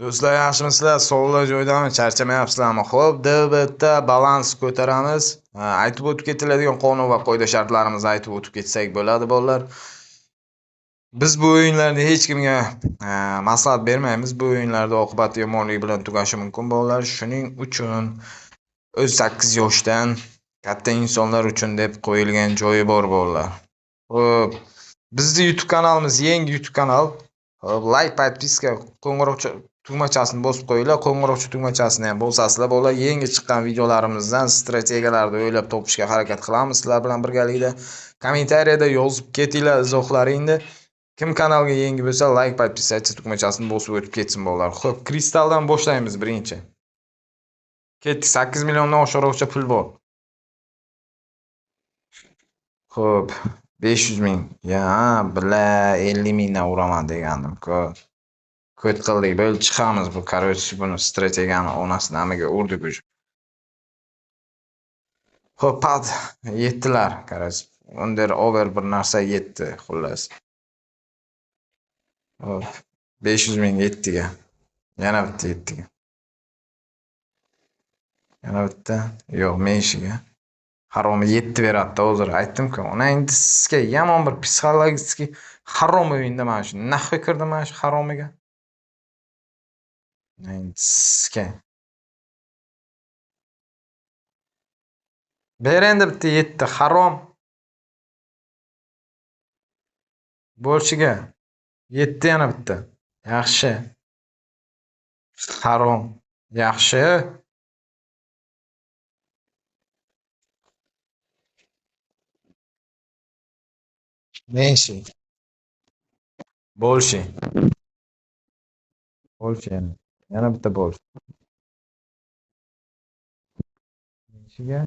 Do'stlar, yaxshimisizlar? Sog'lar joydami? Charchamayapsizlarmi? Xo'p, DBT balans ko'taramiz. Aytib o'tib ketiladigan qonun va qoida shartlarimizni aytib o'tib ketsak bo'ladi, bolalar. Biz bu o'yinlarda hech kimga maslahat bermaymiz. Bu o'yinlarda oqibati yomonlik bilan tugashi mumkin, bolalar. Shuning uchun 18 yoshdan katta insonlar uchun deb qo'yilgan joyi bor, bolalar. Xo'p, bizni YouTube kanalimiz yangi YouTube kanal. Xo'p, like, podpiska, qo'ng'iroqcha tugmachasini bosib qo'yinglar. Qo'ng'iroqcha tugmachasini ham bosasizlar, bolalar. Yangi chiqqan videolarimizdan strategiyalarni o'ylab topishga harakat qilamiz sizlar bilan birgalikda. Kommentariyada yozib ketinglar izohlaringni. Kim kanalga yangi bo'lsa, like, podpisatsiya tugmachasini bosib o'tib ketsin, bolalar. Xo'p, kristaldan boshlaymiz birinchi. Ketdik, 8 milliondan oshiqroqcha pul bor. Xo'p, 500 ming. Ya, bila 50 mingdan uraman degandim-ku. Ko't qildik, bo'ldi, chiqamiz bu, короче, buni strategiyani onasini amiga urdik уже. Xo'p, pad yetdilar, короче. Under over bir narsa yetdi, xullas. Xo'p, 500 ming yetdiga. Yana bitta yetdiga. Yana bitta, yo'q, menshiga. Haromi yetti beradi-da hozir, aytdim-ku. Ona endi sizga yomon bir psixologik harom o'yinda mana shu. Nahvi kirdi mana shu haromiga. Endi sizga. Ber endi bitta yetti harom. Bo'lshiga. Yetti yana bitta. Yaxshi. Harom. Yaxshi. Menshi. Bo'lshi. Bo'lshi yana. Yana bitta bo'lshi. Menshiga.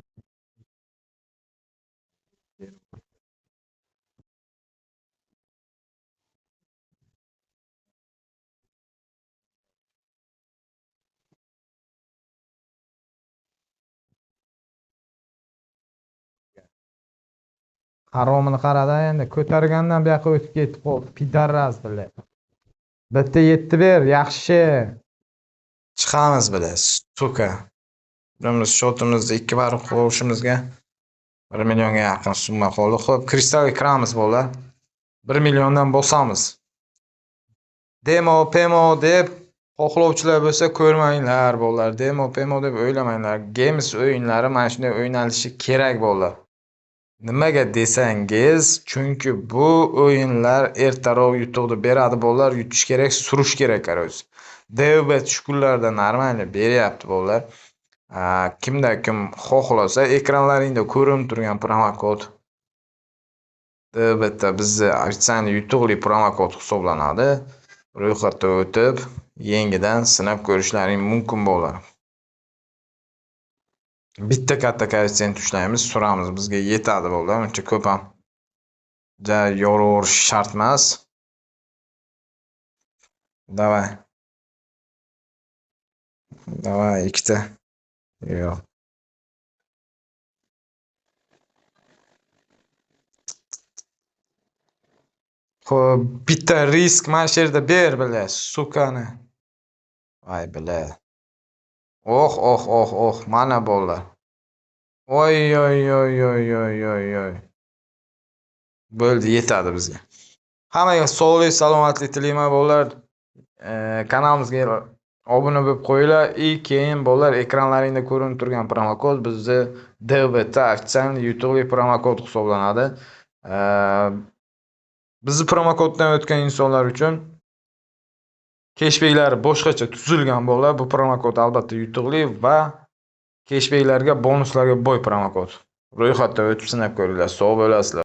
Haromini qarada endi ko'targandan bu yoqqa o'tib ketib qoldi. Pidaraz bile. Bitta yetti ber, yaxshi. Chiqamiz bile, suka. Biz shotimizni 2 barobar qo'shimizga 1 millionga yaqin summa qoldi. Xo'p, kristalga kiramiz bolalar. 1 milliondan bosamiz. Demo, pemo deb xohlovchilar bo'lsa ko'rmanglar bolalar. Demo, pemo deb o'ylamanglar. Games o'yinlari mana shunday o'ynalishi kerak bolalar. Nimaga desangiz, chunki bu o'yinlar ertaroq yutuqni beradi bolalar, yutish kerak, surish kerak, короче. DVB shu kunlarda normal beryapti bolalar. Kimda kim xohlasa, ekranlaringda ko'rinib turgan promokod DVBda bizni ofitsial yutuqli promokod hisoblanadi. Ro'yxatdan o'tib, yangidan sinab ko'rishlaring mumkin bolalar. Bitta katta koeffitsient ushlaymiz, suramiz, bizga yetadi bolalar, uncha ko'p ham ja yoraverish shart emas. Davay. Davay, ikkita. Yo'q. Xo'p, bitta risk mana shu yerda ber bila, sukani. Voy bila. Oh, oh, oh, oh, mana bolalar. Oy, oy, oy, oy, oy, oy, oy. Bo'ldi, yetadi bizga. Hammaga sog'lik, salomatlik tilayman bolalar. Kanalimizga obuna bo'lib qo'yinglar. I keyin bolalar ekranlaringda ko'rinib turgan promokod bizni DVT ofitsial yutuqli promokod hisoblanadi. Bizni promokoddan o'tgan insonlar uchun keshbeklar boshqacha tuzilgan bolalar. Bu promokod albatta yutuqli va keshbeklarga, bonuslarga boy promokod. Ro'yxatdan o'tib sinab ko'ringlar. Sog' bo'lasizlar.